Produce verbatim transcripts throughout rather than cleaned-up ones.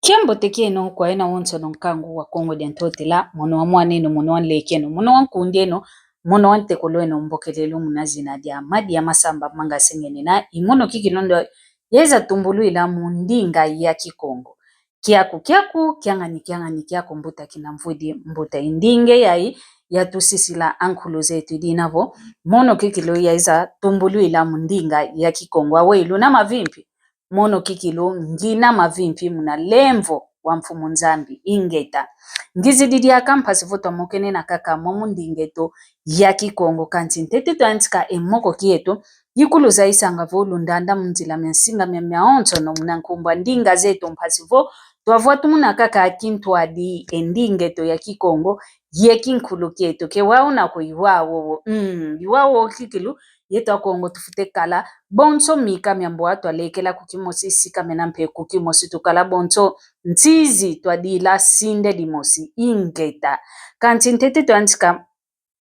Kiambote kieno kwa yena wonsono nkangu wa Kongo dia Ntotela, mono wa mwaneno, mono wa nlekeno, mono wa nkundeno, mono wa ntekolweno, mbokelelo muna zina dia Madia Masamba Manga Sengenena, i mono kikilu ndo yeza tumbulwila mu ndinga ya Kikongo. Kiaku, kiaku, kiangani, kiangani, kiaku, mbuta kina mvwidi, mbuta. I ndinga yayi yatusisila ankulu zetu, i dina vo mono kikilu yeza tumbulwila mu ndinga ya Kikongo. Aweyi luna mavimpi? Mono kikilu ngina mavimpi muna lemvo wa Mfumu Nzambi. Ingeta. Ngizidi diaka mpasi vo twamokene na kaka mo mu ndinga eto ya Kikongo, kansi ntete twantika e moko kieto, ikulu zayisanga vo lundanda mu nzila mia nsinga mia miawonsono muna nkumbu a ndinga zeto, mpasi vo twavwa tumuna kaka kintwadi e ndinga eto ya Kikongo ye kinkulu kieto. Ke wau na ko i wau wo. Mm, i wau wo kikilu, yeto Akongo tufwete kala bonso mika mia mbwa, twalekela ku kimosi, sikamena mpe ku kimosi, tukala bonso nsizi, twadila sinde dimosi. Ingeta. Kansi ntete twantika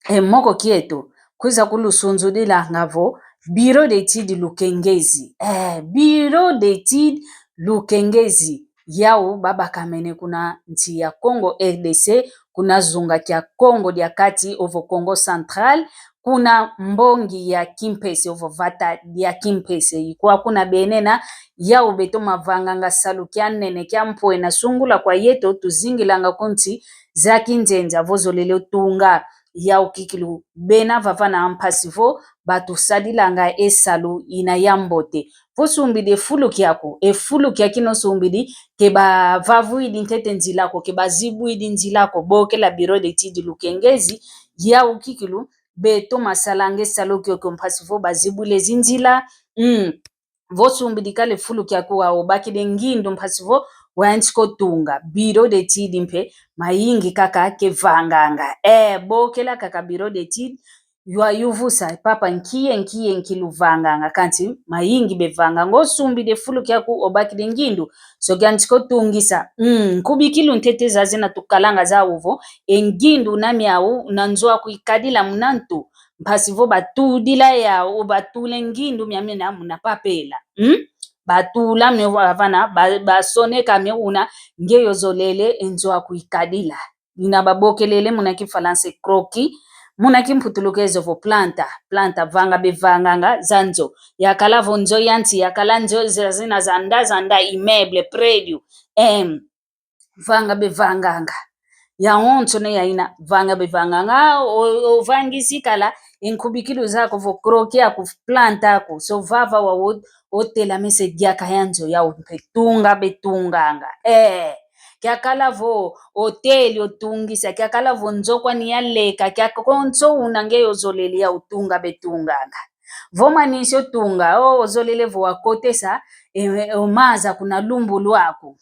e moko kieto, kwiza kulusunzudilanga vo Bureau d'études Lukengezi. Eh, Bureau d'études Lukengezi. Yau babakamene kuna nsi ya Kongo R D C, kuna zunga kia Kongo dia Kati ovo Kongo Central, kuna mbongi ya Kimpese ovo vata dia Kimpese. I kwa kuna benena, yau beto mavanganga salu kia nene, kia mpwena, sungula kwa yeto tuzingilanga ku nsi za kinzenza vo zolele otunga. Yau kikilu bena vava na mpasi vo batusadilanga e salu ina ya mbote. Vo sumbidi e fulu kiaku, e fulu kia kina osumbidi, ke bavavwidi ntete nzila ko, ke bazibwidi nzila ko, bokela Bureau d'études Lukengezi. Yau kikilu beto masalanga e salu kiokio mpasi vo bazibwile zinzila. Mm. Vo sumbidi kala e fulu kiaku, wau obakidi e ngindu mpasi vo wayantika otunga. Bureau d'études mpe mayingi kaka kevanganga. Eh, bokela kaka Bureau d'études, wayuvusa: Papa, nki ye nki ye nki luvanganga? Kansi mayingi bevanganga. Osumbidi e fulu kiaku, obakidi e ngindu, se oyantika otungisa. Mm, nkubikilu ntete zazi na tukalanga zau vo e ngindu una miau una nzo a kuikadila muna ntu, mpasi vo batudila yau, batula e ngindu miamina muna papela. Mm? Batula mio vana, ba, basoneka mio una nge yo zolele e nzo a kuikadila. Ina babokelele muna Kifalansa croquis, muna Kimputulukezo vo planta, planta, vanga bevanganga za nzo. Yakala vo nzo ya nsi, yakala nzo za zina za nda, za nda, immeuble, prédio. Em, vanga bevanganga. Yawonsono yaina, vanga bevanganga. O, ovangisi kala e nkubikilu zaku vo croquis aku, planta aku. So vava wau otelamisa e diaka ya nzo, yau mpe tunga betunganga. Eh, kiakala vo hôtel otungisa, kiakala vo nzo kwani yaleka, kiakala konso una nge yo zolele, yau tunga betunganga. Vo manisi otunga, o, ozolele vo wakotesa, e, e, o maza kuna lumbu lwaku.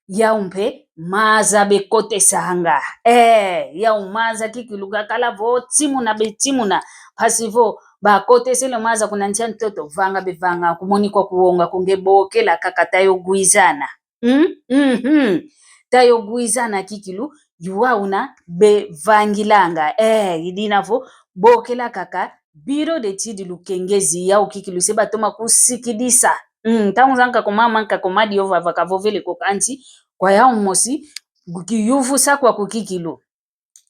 Yau mpe maza bekotesanga. Eh, yau maza kikilu kiakala vo timuna betimuna. Mpasi vo bakotesele maza kuna nsi a ntoto, vanga bevanga, kumoni kwa kuwonga ko, nge bokela kaka, ta yo gwizana. Mm? Mhm. Ta yo gwizana kikilu, i wau una bevangilanga. Eh, i dina vo bokela kaka Bureau d'études Lukengezi, yau kikilu se batoma kusikidisa. Mm, ntangu za nkaka o mama, nkaka o madi yo vava kavovele ko, kansi kwa yau mosi, kukiyuvusa kwaku kikilu.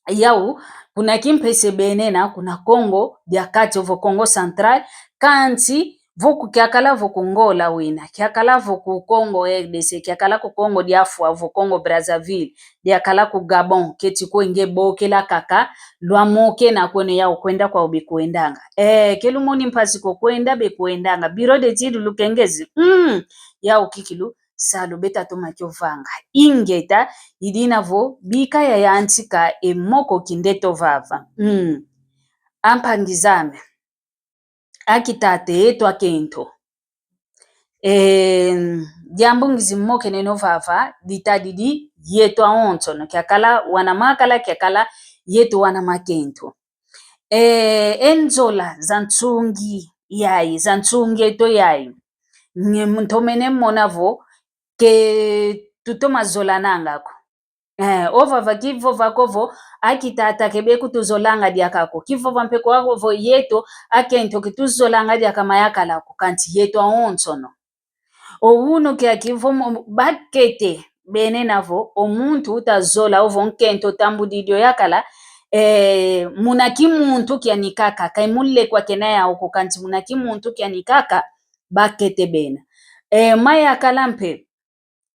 Yau, kuna Kimpese benena, kuna Kongo dia Kati ovo Kongo Central, kansi vo ku kiakala vo ku Ngola wina, kiakala vo ku Kongo R D C, kiakala ku Kongo dia Fwa ovo Congo Brazzaville, diakala ku Gabon, keti kwe, nge bokela kaka, lwamokena kweno, yau kwenda kwau bekwendanga. Eh, ke lumoni mpasi ko, kwenda bekwendanga. Bureau d'études Lukengezi. Mm, yau kikilu, salu beta toma kio vanga. Ingeta, i dina vo bika yayantika e moko kindeto vava. Mm. Ampangi zame. Akitata eto akento. Eh, diambu ngizi mokeneno vava, ditadidi yeto awonsono, kiakala wana makala, kiakala yeto wana makento. Eh, e nzola za nsungi yayi, za nsungi eto yayi, nge ntomene mona vo ke tutoma zolananga ko. Eh, ovava kivova ko vo, akitata ke bekutuzolanga diaka ko. Kivova mpe ko ako vo yeto akento ke tuzolanga diaka mayakala ko, kansi yeto awonsono. O unu kiaki vo mo-, bakete, bene na vo, o muntu utazola ovo nkento tambudidi o yakala, eh, muna kimuntu kiani kaka, kai mu lekwa kena yau ko kanti muna kimuntu kiani kaka, bakete bena. Eh, mayakala mpe,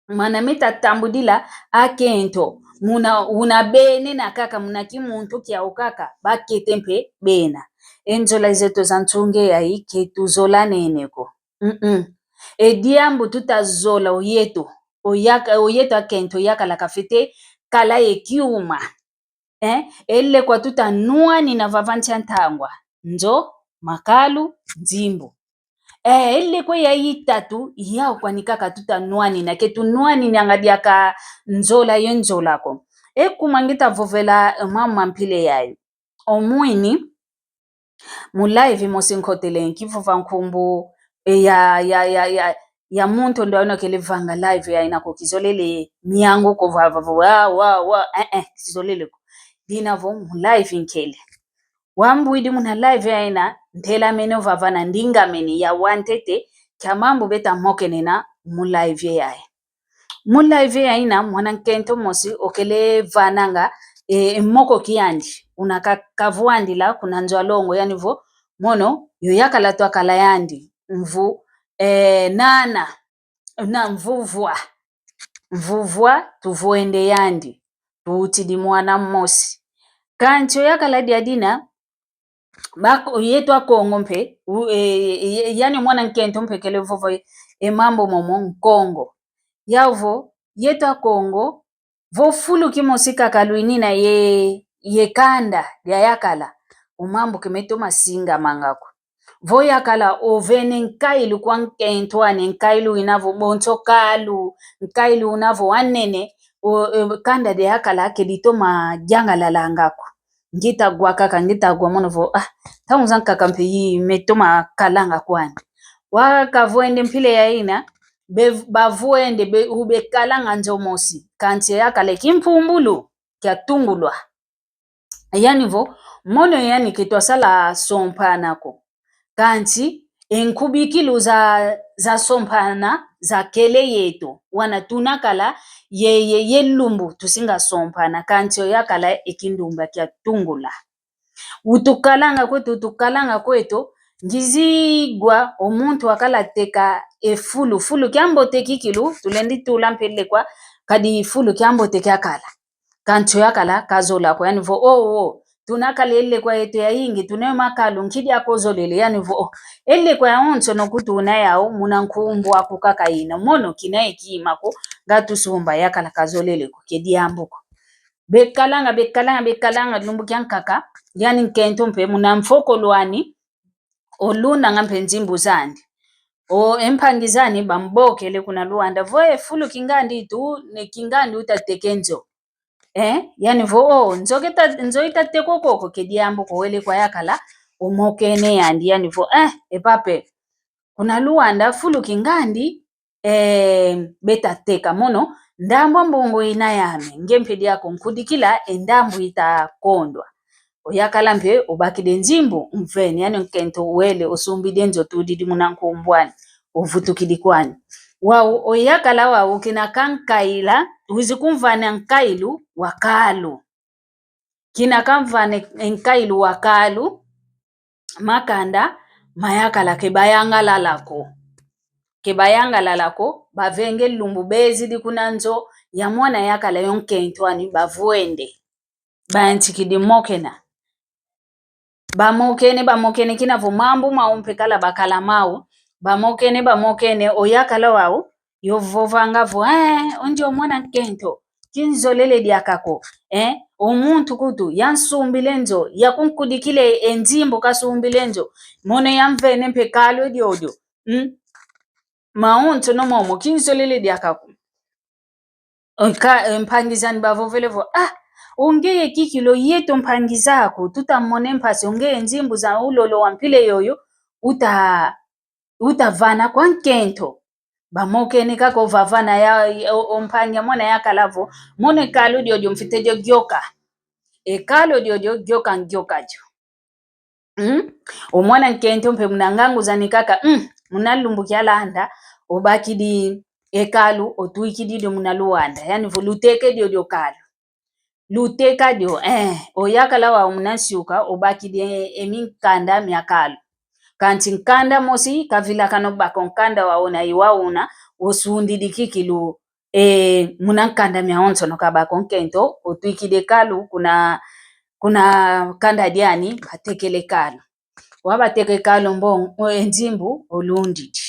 mwana meta tambudila akento, muna, una bene na kaka muna kimuntu kiau kaka, bakete mpe bena. E nzola zeto za nsunge yai ke tuzola nene ko. Mm-mm. E diambu tutazola o yeto, o yaka-, o yeto akento yakala kafete kala ye kiuma. Eh, e lekwa tutanwanina vava nsi a ntangwa, nzo, makalu, nzimbu. Eh, e lekwa yai itatu, yau kwani kaka tutanwanina, ke tunwaninanga diaka nzola ye nzola ko. E kuma ngita vovela, eh, mama mpile yai. Omwini, mu live mosi nkotele nki vova nkumbu, eh, ya, ya, ya, ya, ya muntu ndo aino kele vanga live yaina ko kizolele miangu ko vava, vava, wa, wa, wa, eh, eh, kizolele ko. Dina vo mu live nkele. Wambwidi muna live yaina, ntelamene vava na ndingamene ya wantete, kia mambu beta mokenena mu live yai. Mu live yaina, mwana nkento mosi okele vananga, e, e moko kiandi. Una ka-, kavwandila kuna nzo a longo, yani vo, mono, yo yakala twakala yandi. Mvu, e, nana, na mvuvwa. Mvuvwa, tuvwende yandi. Tuutidi mwana mosi. Kanti yo yakala diadina, bako-, yeto Akongo mpe, u-, e, e, yani mwana nkento mpe kele vovo e, e mambu momo Nkongo. Yau vo, yeto Akongo, vo fulu kimosi kaka lwinina ye, ye kanda dia yakala, o mambu ke metoma singamanga ko. Vo yakala ovene nkailu kwa nkento ani, nkailu ina vo bonso kalu, nkailu una vo anene, o, e, kanda dia yakala ke ditoma diangalalanga ko. Ngita gwa kaka, ngita gwa mono vo, ah, ntangu zankaka mpe yi metoma kalanga kwani. Wakavwende mpila yaina, be, bavwende, be, ubekalanga nzo mosi, kanti yakala e kimpumbulu kia tungulwa. Yani vo, mono yani ke twasala sompana ko. Kanti, e nkubikilu za, za sompana, za kele yeto. Wana tunakala, ye, ye, ye lumbu, tusinga sompana. Kanti, o yakala e kindumba kia tungula. Utukalanga kweto, utukalanga kweto, ngizigwa, o muntu wakala teka e fulu. Fulu kiambote kikilu, tulendi tula mpe lekwa, kadi fulu kiambote kiakala. Kanti o yakala kazola ko, yani vo, oh, oh, tunakala e lekwa yeto yayingi, tuna yo makalu, nki diaka ozolele, yani vo, oh, e lekwa yawonsono kutuna yau, muna nkumbu aku kaka ina, mono kina e kima ko, nga tusumba, yakala kazolele ko, ke diambu ko. Bekalanga, bekalanga, bekalanga, lumbu kiankaka, yani nkento mpe, muna mfoko lwani, olundanga mpe nzimbu zandi. O, e mpangi zani, bambokele kuna Luanda, vo, e fulu kingandi tu, ne kingandi utateke nzo. Eh, yani vo, oh, nzo keta, nzo itatekwa koko ke diambu ko wele kwa yakala, omokene yandi, yani vo, eh, e pape. Kuna Luanda fulu kingandi, eh, beta teka mono, ndambu a mbongo ina yame, nge mpe diaka onkudikila, e ndambu itakondwa. O yakala mpe, obakidi e nzimbu, mvene, yani nkento wele, osumbidi e nzo tudidi muna nkumbu ani, ovutukidi kwani. Wau, o yakala wau, kina kankaila, wizi kumvana nkailu, wa kalu. Kina kamvana nkailu wa kalu, makanda, ma yakala ke bayangalala ko. Ke bayangalala ko, bavenge lumbu bezidi kuna nzo, ya mwana yakala yo nkento ani bavwende. Bayantikidi mokena. Bamokene, bamokene, kina vo mambu mau mpe kala bakala mau. Bamokene, bamokene, o yakala wau, yo vovanga vo, eh, o ndio mwana nkento, kinzolele diaka ko, eh, o muntu kutu, yansumbile nzo, yakunkudikile e nzimbu kasumbile nzo, mono yamvene mpe kalu diodio, mm? Mawonsono momo, kinzolele diaka ko. Nka, e, mpangi zani bavovele vo, ah, o ngeye kikilu yeto mpangi zaku, tutamone mpasi, o ngeye nzimbu za ulolo wa mpila yoyo, uta, utavana kwa nkento. Bamokene kaka ovavana ya, o, o mpangi a mwana yakala vo, mono e kalu diodio mfite dio gioka. E kalu diodio gioka ngioka dio. Mm? O mwana nkento mpe muna ngangu zani kaka, mm, muna lumbu kialanda, obakidi e kalu otwikidi dio muna luanda, yani vo luteke dio dio kalu. Luteka dio, eh, oyakala wau muna nsiuka, obakidi e, e minkanda mia kalu. Kanti nkanda mosi kavilakana obaka o nkanda wau una, i wau una, osundidi kikilu, eh, muna nkanda miawonsono kabaka o nkento, otwikidi e kalu kuna, kuna kanda diani, batekele kalu. Wabateke kalu mbo, e nzimbu, olundidi.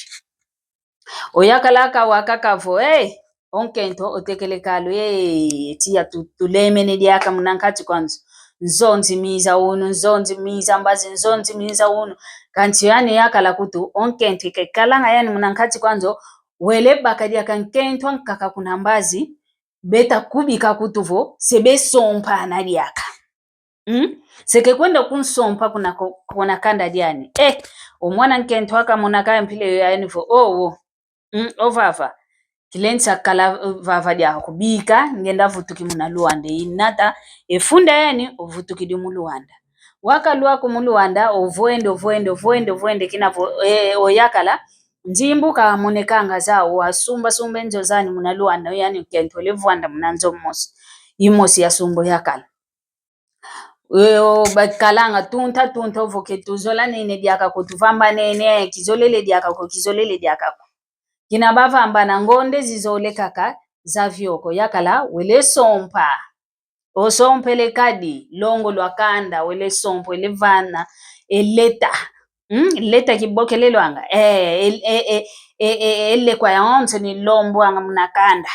Oyakala kawaka kavo, eh, o nkento otekele kalu, eh, tiya tu-, tulemene diaka muna nkati kwa nzo-, nzonzi miza unu, nzonzi miza mbazi, nzonzi miza unu. Kanti yani yakala kutu, o nkento ikekalanga yani muna nkati kwa nzo, wele baka diaka nkento ankaka kuna mbazi, beta kubika kutu vo, se besompana diaka. Mm? Se kekwenda kunsompa kuna ko-, kuna kanda diani. Eh, o mwana nkento akamona kaya mpila yo yani vo, oh, oh. Mm, ovava. Kilensa kala, uh, vava diaka kubika, ngenda vutuki muna luanda. Inata, e funda yani, ovutukidi mu luanda. Wakaluaku mu luanda, ovwende, ovwende, ovwende, ovwende, kina vo, eh, oyakala. Nzimbu kamonekanga zau, wasumba, sumba e nzo zani muna luanda, yani nkento wele vwanda muna nzo mosi. Imosi yasumba yakala. Yo, bakalanga tunta, tunta, ovo ke tuzolanene diaka ko, tuvambanene, kizolele diaka ko, kizolele diaka ko. Kina bavambana ngonde zizole kaka, zavio ko, yakala, wele sompa. Osompele kadi, longo lwa kanda, wele sompa, wele vana, e leta. Hmm? Leta kibokelelwanga. Eh, e, e, e, e, e, e lekwa yawonso ni lombwanga muna kanda.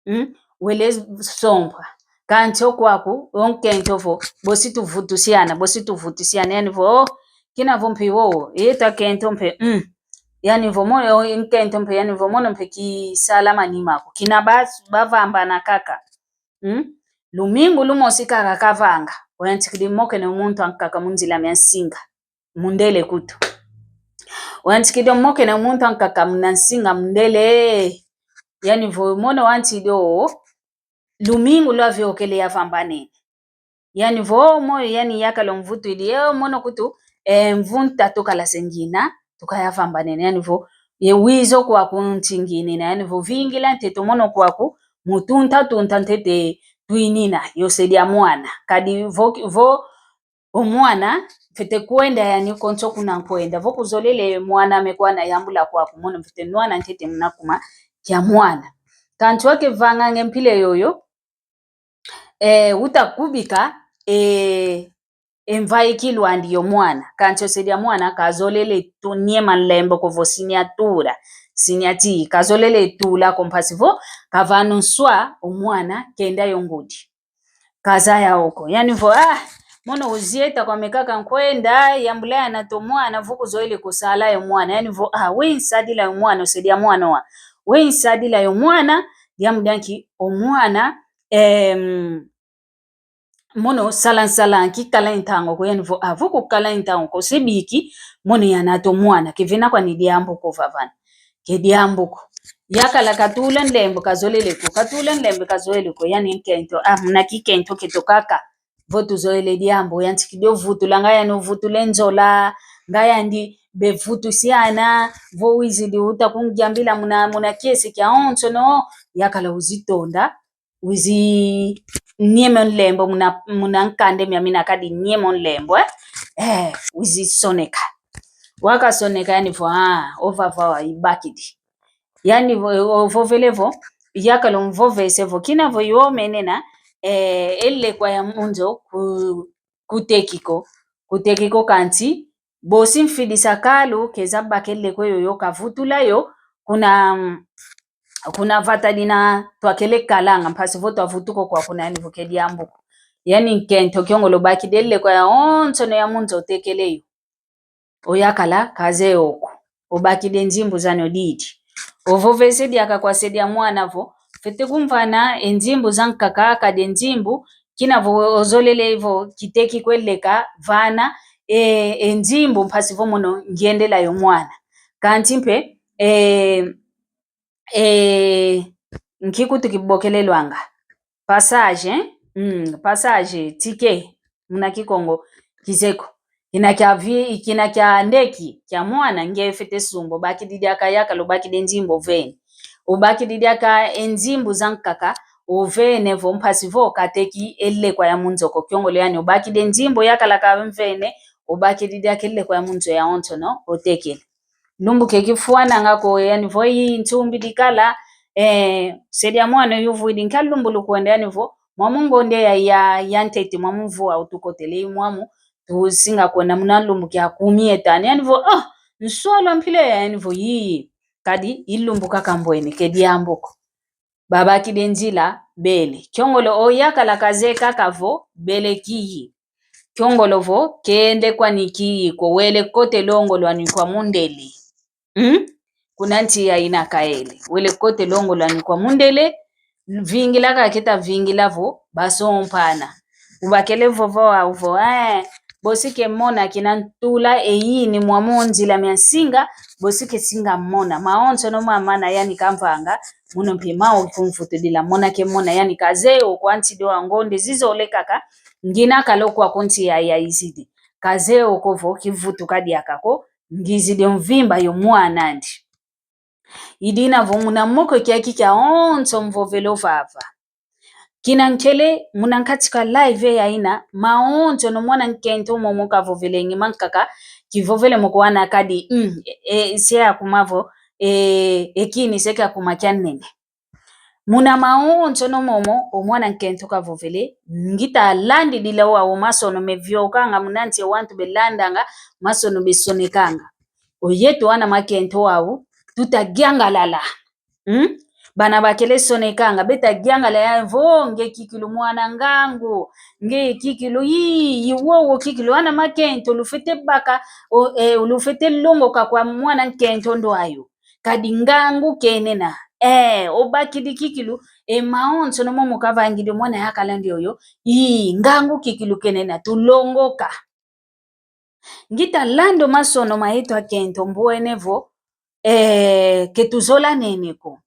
Mm? Wele sompa. Kanti okwaku, o nkento vo, bosi tuvutusiana, bosi tuvutusiana, yani vo, oh, kina vo mpe wo, yetu akento mpe, mm. Yani vo mono, o nkento mpe, yani vo mono mpe kisala manima ko. Kina ba-, bavambana kaka. Mm? Lumingu lumosi kaka kavanga. Oyantikidi mokene muntu ankaka mu nzila mia nsinga. Mundele kutu. Wantikidi omokene muntu ankaka muna nsinga mundele. Yani vo mono wantido, lumingu lwaviokele yavambanene. Yani vo moyo, yani yakala omvutwidi, ye mono kutu, eh, mvu ntatu kala se ngina, tukayavambanene. Yani vo, ye wizo kwa kuntingine, yani vo vingila ntete mono kwaku, mutunta tunta ntete twinina, yose dia mwana. Kadi vo, vo, omwana, mfwete kwenda yani konso kuna nkwenda. Vo kuzolele mwana me kwana yambula kwaku mono mfwete nwana ntete muna kuma kia mwana. Kanti wakevanganga e mpila yoyo, eh, uta kubika, eh, e mvaikilwandi yo mwana. Kanti ose dia mwana kazolele tu niema nlembo ko vo signature, signature, kazolele tula ko mpasi vo, kavana nswa, omwana, kenda yo ngudi. Kazaya oko. Yani vo, ah, mono uzieta kwame kaka nkwenda, yambula yanata omwana, vo kuzoele kusala yo mwana. Yani vo, ah, we nsadila yo mwana, ose dia mwana wa. We nsadila yo mwana, diambu dia nki omwana, em, mono sala nsala nki kala ntangu ko, yani vo, ah, vo kukala ntangu ko, se biki, mono yanata omwana, kevena kwani diambu ko vavana. Ke diambu ko. Yakala katula nlembo kazolele ko, katula nlembo kazolele ko, yani nkento, ah, muna kikento keto kaka. Vo tuzoele diambu, yantikidi ovutula, nga yani ovutula e nzola, nga yandi bevutusiana, vo wizidi uta kungiambila muna, muna kiese kiawonsono, yakala uzitonda, wizi niema nlembo muna, muna nkanda mia mina kadi niema nlembo, eh? Eh, wizi soneka. Wakasoneka yani vo, ah, ovava wa ibakidi. Yani vo, ovovele vo, yakala omvovese vo, kina vo yomenena, eh, e lekwa ya mu nzo ku, kuteki ko, kuteki ko kanti, bosi mfidisa kalu, keza baka e lekwa yoyo kavutula yo, kuna, kuna vata dina twakele kalanga, mpasi vo twavutuka kwa kuna yani vo ke diambu ko. Yani nkento kiongolo bakidi e lekwa yawonsono ya mu nzo otekele yo. Oyakala kaze oko. Obakidi e nzimbu zani odidi. Ovovese diaka kwa se dia mwana vo, fwete kumvana e nzimbu zankaka kadi e nzimbu, kina vo ozolele vo kiteki kweleka vana, e, e nzimbu mpasi vo mono ngiendela yo mwana. Kanti mpe, e, e, nki kutu kibokelelwanga. Passage, eh? Mm, passage, ticket, muna Kikongo, kizeko. Kina kia vi-, kina kia ndeki, kia mwana, nge fwete sumba, obakidi diaka yakala, obakidi e nzimbu oveni. Obakidi diaka e nzimbu zankaka, ovene vo mpasi vo kateki e lekwa ya mu nzo ko. Kiongolo yani obakidi e nzimbu yakala kamvene, obakidi diaka e lekwa ya mu nzo yawonsono otekele. Lumbu ke kifwananga ko, yani vo i ntumbi dikala, eh, se dia mwana yuvwidi nkia lumbu lukwenda, yani vo mwamu ngonde ya, ya, ya ntete, mwamu mvua utukotele, i mwamu tusinga kwenda muna lumbu kia kumi ye tanu, yani vo, ah, nswalwa mpila ya, yani vo, ii, kadi i lumbu kaka mbwene, ke diambu ko. Babakidi e nzila, bele. Kiongolo o yakala kazeye kaka vo bele kiyi. Kiongolo vo kende kwani kiyi ko, wele kote longo lwani kwa mundele. Hmm? Kuna nsi ya ina kaele. Wele kote longo lwani kwa mundele, vingila kaka keta vingila vo basompana. Ubakele vova wau vo, eh, bosi ke mona kina ntula eyini mwamu o nzila mia nsinga, bosi ke singa mona. Mawonsono mamana yani kamvanga, mono mpe mau kumvutudila, mona ke mona yani kazeye o kwa nsi do a ngonde zizole kaka, ngina kala o kwa ku nsi ya, ya izidi. Kazeye o ko vo kivutuka diaka ko, ngizidi o mvimba yo mwan'andi. I dina vo muna moko kiaki kiawonso mvovele o vava. Kina nkele muna nkati ka live ya ina, mawonsono mwana nkento momo kavovelenge mankaka, kivovele mo ko wana kadi, mm, e, e, se akuma vo, e, e kini se kiakuma kia nene. Muna mawonsono momo, o mwana nkento kavovele, ngita landidila wau masono meviokanga muna nsi, wantu belandanga masono besonekanga. O yeto wana makento wau, tuta yangalala. Hmm? Bana bakele sonekanga, beta yangalala ya vo nge kikilu mwana ngangu, nge kikilu, ii, i wowo kikilu, wana makento lufwete baka, o, e, lufwete longoka kwa mwana nkento ndwayo. Kadi ngangu kenena. Eh, obakidi kikilu, e mawonsono momo kavangidi mwana yakala ndioyo. Ii, ngangu kikilu kenena, tulongoka. Ngita lando masono ma yeto akento mbwene vo, eh, ke tuzolanene ko.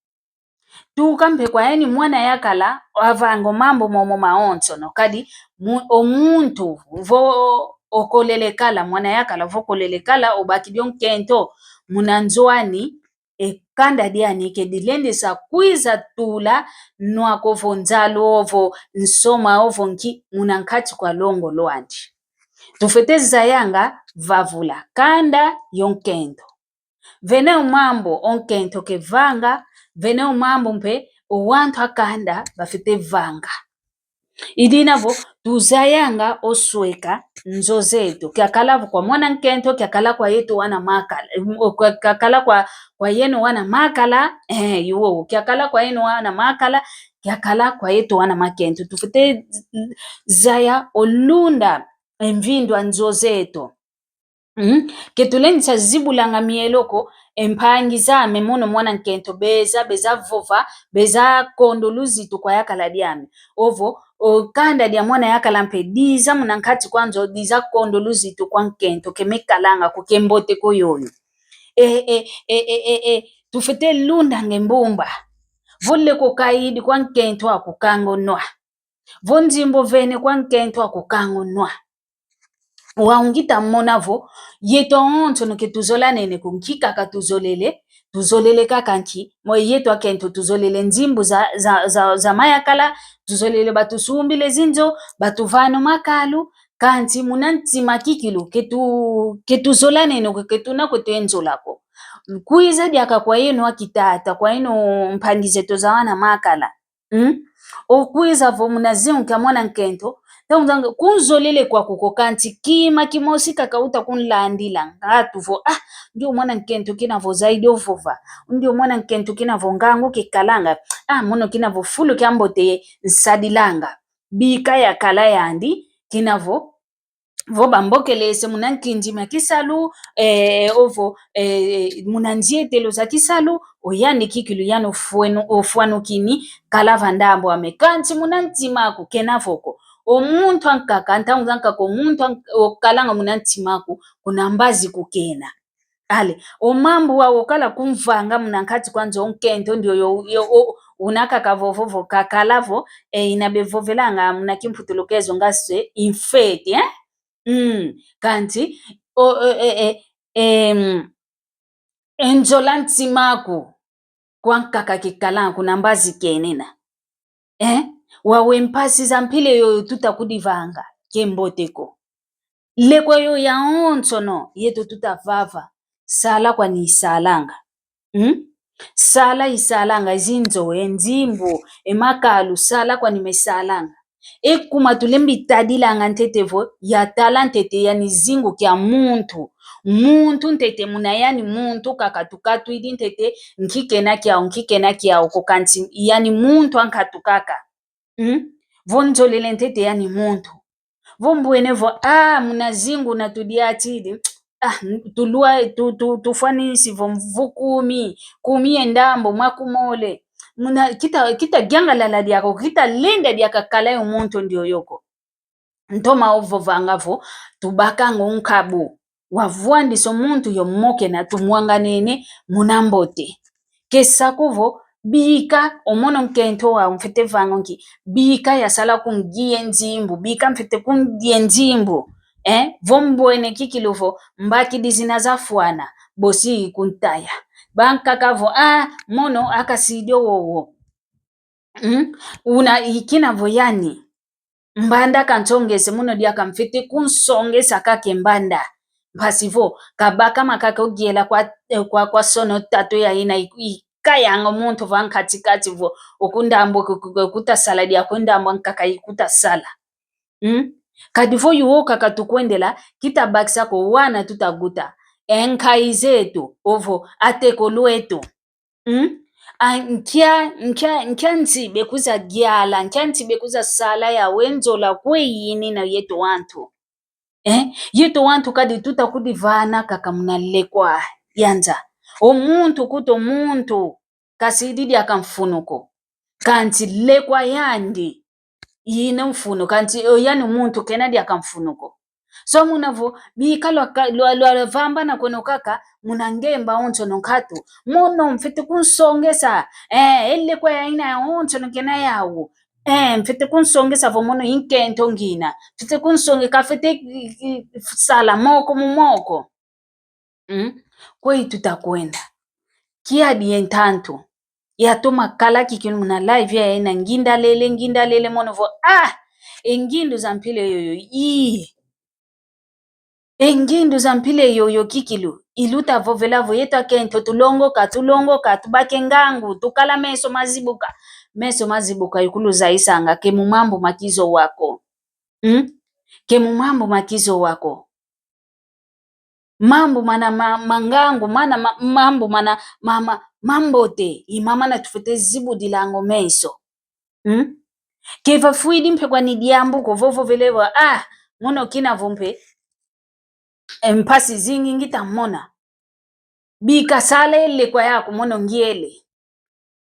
Tuka mpe kwa yeni mwana yakala, avanga o mambu momo mawonsono. Kadi mu-, o muntu vo okolele kala, mwana yakala vo okolele kala, obakidi o nkento muna nzo ani, e kanda diani ke dilendesa kwiza tula nwa ko vo nzalu ovo nsoma ovo nki muna nkati kwa longo lwandi. Tufwete zayanga vavula kanda yo nkento. Vene o mambu o nkento kevanga, vene o mambu mpe o wantu a kanda bafwete vanga. I dina vo tuzayanga o sweka nzo zeto. Kiakala vo kwa mwana nkento, kiakala kwa yeto wana makala. Em, o, kwa, kiakala kwa, kwa yeno wana makala, eh, i wowo. Kiakala kwa yeno wana makala, kiakala kwa yeto wana makento. Tufwete zaya o lunda e mvindu a nzo zeto. Mm? Ke tulendisa zibulanga mielo ko, e mpangi zame mono mwana nkento beza, beza vova, beza konda o luzitu kwa yakala diame. Ovo, o kanda dia mwana yakala mpe diza muna nkati kwa nzo, diza konda o luzitu kwa nkento, ke mekalanga ko, ke mbote ko yoyo. E, e, e, tufwete lundanga e mbumba. Vo leko kaidi kwa nkento aku kanga o nwa. Vo nzimbu vene kwa nkento aku kanga o nwa. Wau ngita mona vo, yeto awonsono ke tuzolanene ko, nki kaka tuzolele, tuzolele kaka nki, mo yeto akento tuzolele nzimbu za, za, za, za mayakala, tuzolele batusumbile zinzo, batuvana o makalu, kansi muna ntima kikilu, ke tu, ke tuzolanene ko, ke tuna kwe twenzola ko. Kwiza diaka kwa yeno akitata, kwa yeno mpangi zeto za wana makala. Mm? Okwiza vo muna zingu kia mwana nkento, ntangu zanga, kunzolele kwaku ko, kansi kima kimosi kaka uta kunlandila. Ngatu vo, ah, ndio mwana nkento kina vo zaidi ovova. Ndio mwana nkento kina vo ngangu kikalanga. Ah, mono kina vo fulu kia mbote nsadilanga. Bika yakala yandi, kina vo vo bambokelese muna nkindi mia kisalu, eh, ovo, eh, muna nzietelo za kisalu, o yandi kikilu yandi ofwenu-, ofwanukini, kala va ndambu ame. Kansi muna ntima aku, kena vo ko. O muntu ankaka, ntangu zankaka, o muntu ank-, okalanga muna ntima aku, kuna mbazi kukena. Ale, o mambu wau okala kumvanga muna nkati kwa nzo, o nkento ndioyo, yo, o, una kaka vovo vo, kakala vo, e, ina bevovelanga muna kimputulukezo nga se, infete, eh? Mm, kansi, o, e, e, e, em, e nzola ntima aku. Kwa nkaka kikalanga kuna mbazi kenina. Eh? Wawe mpasi za mpila yoyo tuta kudivanga, ke mbote ko. Lekwa yo yawonsono, yeto tuta vava. Sala kwani isalanga. Hmm? Sala isalanga, zinzo, e nzimbu, e makalu, sala kwani mesalanga. E kuma tulembi tadilanga ntete vo, yatala ntete yani zingu kia muntu. Muntu ntete muna yani muntu kaka tukatwidi ntete nki kena kiau, nki kena kiau ko kansi yani muntu ankatu kaka. Hmm? Vo nzolele ntete yani muntu. Vo mbwene vo, ah, muna zingu na tudiatidi. Ah, tulwa, tu, tu, tufwanisi vo mvu kumi, kumi ye ndambu, makumole. Muna kita, kita yangalala diaka, kita lenda diaka kala yo muntu ndioyo ko. Ntoma ovovanga vo, tubakanga o nkabu. Wavwandisa o muntu yo mo kena tumwanganene muna mbote. Ke sa ko vo, bika, o mono nkento wau mfwete vanga nki, bika yasala kungia e nzimbu, bika mfwete kungia e nzimbu. Eh, vo mbwene kikilu vo, mbakidi zina zafwana, bosi kuntaya. Bankaka vo, ah, mono akasidi o wowo. Mm? Una ikina vo yani. Mbanda kansongese, mono diaka mfwete kunsongesa kaka e mbanda. Mpasi vo, kabaka makaka ogiela kwa, eh, kwa, kwa sono tatu ya ina i-, ikayanga o muntu va nkati-kati vo, o kundambu ku-, ku-, ku-, kutasala diaka o ndambu ankaka ikutasala. Mm? Kadi vo yuwo kaka tukwendela, kitabakisa ko wana tutaguta. E nkayi zeto, ovo, atekolo eto. Mm? A, nkia, nkia, nkia nti bekwiza giala, nkia nti bekwiza sala yawe nzola kwe yinina yeto wantu. Eh? Yeto wantu kadi tuta kudivana kaka muna lekwa ya nza. O muntu kuto muntu, kasidi diaka mfunu ko. Kansi lekwa yandi, ina mfunu, kansi, o, yani muntu kena diaka mfunu ko. So muna vo, bika lwa ka-, lwa, lwa, lwa vambana kweno kaka, muna ngemba onsono nkatu. Mono mfwete kunsongesa, eh, e lekwa ya ina ya onsono kena yau. Eh, mfwete kunsongesa vo mono i nkento ngina. Mfwete kunsonge-, kafwete, i, i, sala moko mu moko. Mm? Kweyi tutakwenda. Kiadi ye ntantu. Yatoma kala kikilu muna live ya ina ngindalele, ngindalele mono vo, ah! E ngindu za mpila yoyo, ii. E ngindu za mpila yoyo kikilu. Iluta vovela vo yeto akento tulongoka, tulongoka, tubake ngangu, tukala meso mazibuka. Meso mazibuka ikuluzayisanga ke mu mambu ma kizowa ko. Mm? Ke mu mambu ma kizowa ko. Mambu mana ma-, ma ngangu, mana ma-, mambu mana ma-, ma-, mambote, i mamana tufwete zibudilanga o meso. Hmm? Ke vafwidi mpe kwani diambu ko, vovovele vo, ah, mono kina vo mpe, e, mpasi zingi ngita mona. Bika sala e lekwa yaku mono ngiele.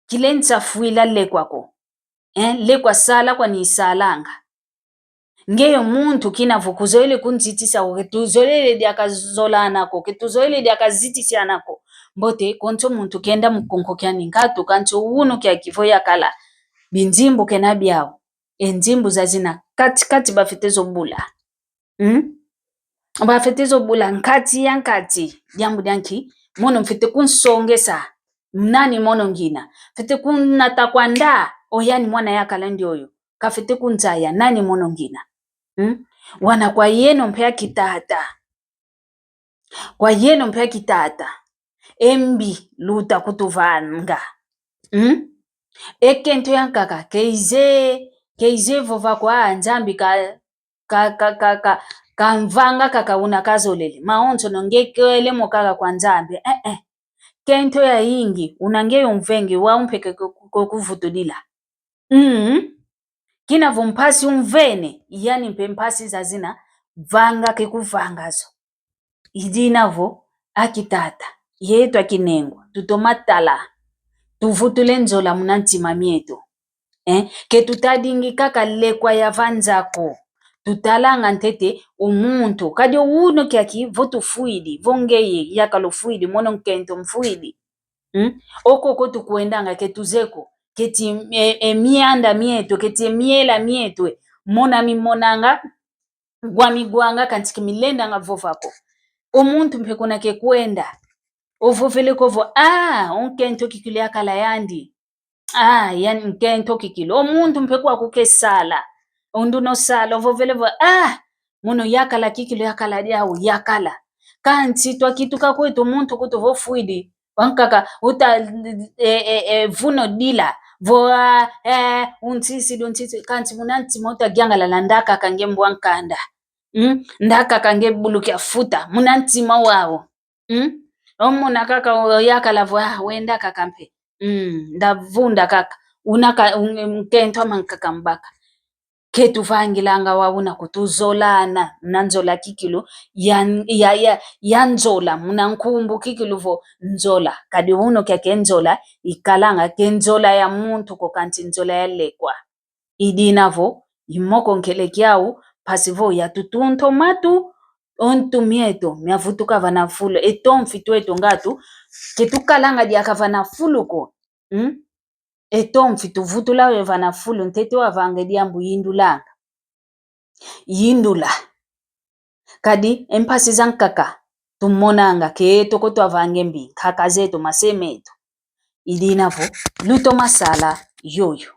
Kilensa fwila lekwa ko. Eh, lekwa sala kwani isalanga. Nge yo muntu kina vo kuzolele kunzitisa ko, ke tuzolele diaka zolana ko, ke tuzolele diaka zitisiana ko. Mbote, konso muntu kenda mu konko kiani nkatu, kansi unu kiaki vo yakala. Binzimbu kena biau. E nzimbu zazina kati kati bafwete zo bula. Hmm? Bafwete zo bula nkati ya nkati. Diambu dia nki, mono mfwete kunsongesa. Nani mono ngina? Mfwete kunata kwanda, o yani mwana yakala ndioyo. Kafwete kunzaya, nani mono ngina? Hmm? Wana kwa yeno mpe akitata. Kwa yeno mpe akitata. E mbi luta kutuvanga. Hmm? E kento yankaka, ke ize, ke ize vova kwa Nzambi ka, ka, ka, ka, ka, kamvanga kaka una kazolele. Mawonsono nge kele mo kaka kwa Nzambi. Eh, eh. Kento yayingi, una nge yo mvenge, wau mpe ke, ke, ke kuvutudila. Mm. Kina vo mpasi umvene, yani mpe mpasi zazina, vanga ke kuvanga zo. I dina vo, akitata, yeto akinengwa, tutoma tala, tuvutule nzola muna ntima mieto. Eh, ke tutadingi kaka lekwa ya vanza ko. Tutalanga ntete o muntu. Kadi o unu kiaki vo tufwidi, vo ngeye yakala ofwidi, mono nkento mfwidi. Hmm? Oko ko tukwendanga ke tuze ko. Keti e, e mianda mieto, keti e miela mieto, e. Mona mimonanga, ngwa migwanga kansi ke milendanga vova ko. O muntu mpe kuna kekwenda. Ovovele ko vo, ah, o nkento kikilu yakala yandi. Ah, yani nkento kikilu. O muntu mpe kwaku kesala. Unduna osala, ovovele vo, ah, mono yakala kikilu, yakala diau, yakala. Kansi twakituka kwetu muntu kutu vo fwidi. Wankaka, uta, e, e, e, vuna odila. Vo, ah, eh, unsisidi, unsisidi. Kansi muna ntima uta yangalala ndakaka nge mbwa nkanda. Mm? Ndakaka nge bulu kia futa. Muna ntima wau. Mm? Omona kaka o-, yakala vo, ah, wenda kaka mpe. Mm, ndavunda kaka. Una ka, un-, nkento amankaka mbaka. Ketuvangilanga wau una kutuzolana, muna nzola kikilu, ya, ya, ya, ya nzola, muna nkumbu kikilu vo nzola. Kadi uno kiaki nzola, ikalanga ke nzola ya muntu ko kansi nzola ya lekwa. I dina vo, i moko nkele kiau, mpasi vo yatutunta o matu, o ntu mieto miavutuka vana fulu, e tomfi tweto ngatu, ketukalanga diaka vana fulu ko. Mm? E tomfi tuvutula we vana fulu, ntete wavanga e diambu yindulanga. Yindula. Kadi e mpasi zankaka tumonanga ke toko twavanga e mbi, nkaka zeto, mase meto. I dina vo, lutoma sala yoyo.